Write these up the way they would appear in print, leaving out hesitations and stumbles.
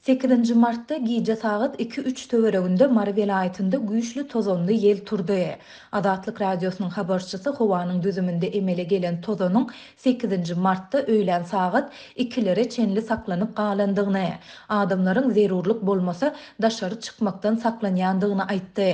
Sekizinji martda gije sagat iki-üç töwereginde Mary welaýatynda güýçli tozanly ýel turdy. Azatlyk Radiosynyň habarçysy howanyň düzüminde emele gelen tozanyň sekizinji martda öýlän sagat ikilere çenli saklanyp galandygyny, adamlaryň zerurlyk bolmasa daşary çykmakdan saklanýandygyny aýtdy.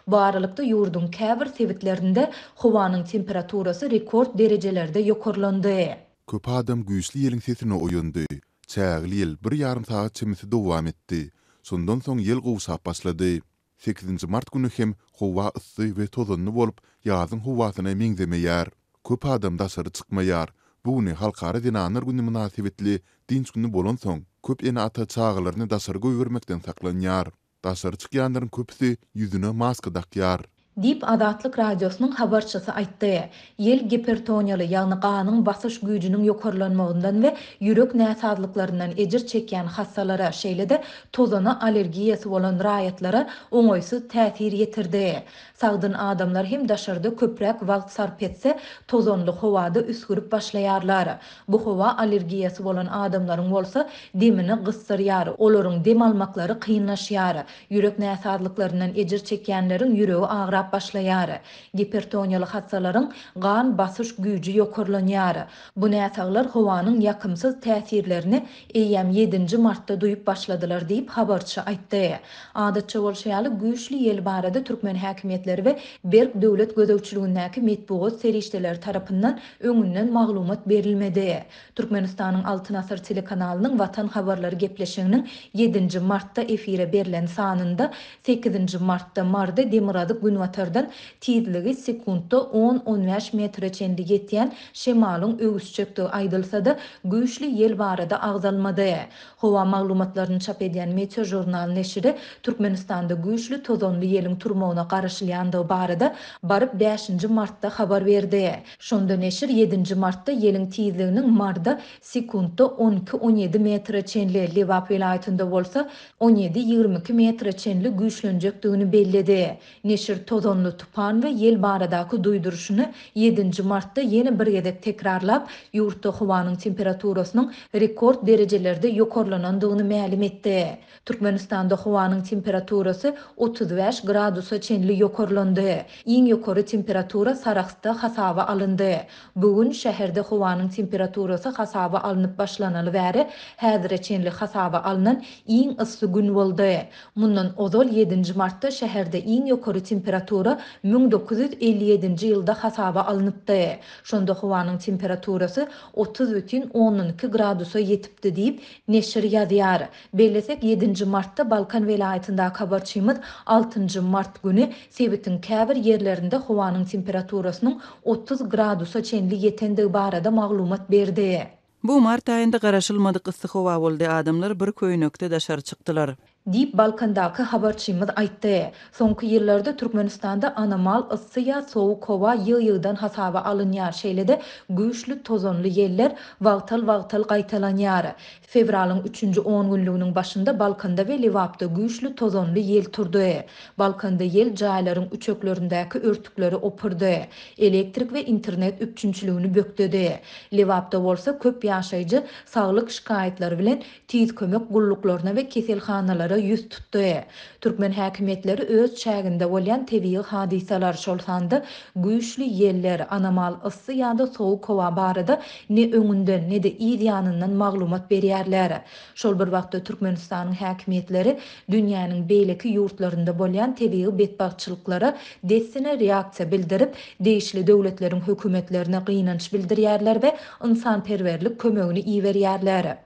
Bu aralykda ýurduň käbir sebitlerinde howanyň temperaturasy rekord derejelerde ýokarlandy. Köp adam güýçli ýeliň sesine oýandy. Çägeli ýel bir ýarym sagat çemesi dowam etdi. Şondan soň ýel gowşap başlady. Sekizinji mart güni hem howa yssy we tozanly bolup, ýazyň howasyna meňzemeýär. Köp adam daşary çykmaýar. Bu güni Halkara zenanlar güni mynasybetli dynç güni bolansoň, köp ene-ata çagalaryny daşary goýbermekden saklanýar. Daşary çykýanlaryň köpüsi ýüzüne maska dakýar. Diýip, Azatlyk Radiosynyň habarçysy aýtdy. Ýel gipertoniýaly, ýagny ganyň basyş güýjüniň ýokarlanmagyndan we ýürek näsazlyklaryndan ejir çekýän hassalara, şeýle-de tozana allergiýasy bolan raýatlara oňaýsyz täsir ýetirdi. Sagdyn adamlar hem daşarda köpräk wagt sarp etse, tozanly howada üsgürip başlaýarlar. Bu howa allergiýasy bolan adamlaryň bolsa demini gysdyrýar, olaryň dem almaklary kynlaşýar. Ýürek näsazlyklaryndan ejir çekýänleriň ýüregi agrap başlaýar. Gipertoniýaly hassalaryň gan basyş güýji ýokarlanýar. Bu näsaglar howanyň ýakymsyz täsirlerini eýýäm ýedinji martda duýup başladylar diýip, habarçy aýtdy. Adatça bolşy ýaly, güýçli ýel barada türkmen häkimiýetleri we berk döwlet gözegçiligindäki metbugat serişdeleri tarapyndan öňünden maglumat berilmedi. Türkmenistanyň Altyn asyr telekanalynyň Watan habarlary gepleşiginiň ýedinji martda efire berlen sanynda sekizinji martda Maryda demirgazyk-günbatardan tizligi sekuntda on-on bäş metre çenli ýetýän şemalyň öwüsjekdigi aýdylsa-da, güýçli ýel barada agzalmady. Howa maglumatlaryny çap edýän Meteožurnal neşiri Türkmenistanda güýçli tozanly ýeliň turmagyna garaşylýandygy barada baryp bäşinji martda habar berdi. Şonda neşir ýedinji martda ýeliň tizliginiň Maryda sekuntda on iki-on ýedi metre çenli, Lebap welaýatynda bolsa on ýedi-ýigrimi iki metre çenli güýçlenjekdigini belledi. Neşir tozanly tupan we ýel baradaky duýduryşyny ýedinji martda ýene bir gezek tekrarlap, ýurtda howanyň temperaturasynyň rekord derejelerde ýokarlanandygyny mälim etdi. Türkmenistanda howanyň temperaturasy 35 gradusa çenli ýokarlandy. Iň ýokary temperatura Sarahsda hasaba alyndy. Bu gün şäherde howanyň temperaturasy hasaba alnyp başlanaly bäri häzire çenli hasaba alnan iň yssy gün boldy. Mundan ozal ýedinji martda şäherde iň ýokary temperatura 1957-nji ýylda hasaba alnypdy. Şonda howanyň temperaturasy 30,2 gradusa ýetipdi diýip, neşir ýazýar. Bellesek, ýedinji martda Balkan welaýatyndaky habarçymyz altynjy mart güni sebitiň käbir ýerlerinde howanyň temperaturasynyň 30 gradusa çenli ýetendigi barada maglumat berdi. Bu mart aýynda garaşylmadyk yssy howa boldy, adamlar bir köýnekde daşary çykdylar. Diýip, Balkandaky habarçymyz aýtdy. Soňky ýyllarda Türkmenistanda anomal yssy ýa sowuk howa ýygy-ýygydan hasaba alynýar, şeýle-de güýçli tozanly ýeller wagtal-wagtal gaýtalanýar. Fewralyň üçünji on günlüginiň başynda Balkanda we Lebapda güýçli tozanly ýel turdy. Balkanda ýel jaýlaryň üçeklerindäki örtükleri opurdy, elektrik we internet üpjünçiligini bökdedi. Lebapda bolsa köp ýaşaýjy saglyk şikaýatlary bilen tiz kömek gulluklaryna we keselhanalara ýüz tutdy. Türkmen häkimiýetleri öz çäginde bolýan tebigy hadysalar, şol sanda güýçli ýeller, anomal yssy ýa-da sowuk howa barada ne öňünden, ne-de yz ýanyndan maglumat berýärler. Şol bir wagtda Türkmenistanyň häkimiýetleri dünýäniň beýleki ýurtlarynda bolýan tebigy betbagtçylyklara dessine reaksiýa bildirip, degişli döwletleriň hökümetlerine gynanç bildirýärler we ynsanperwerlik kömegini iberýärler.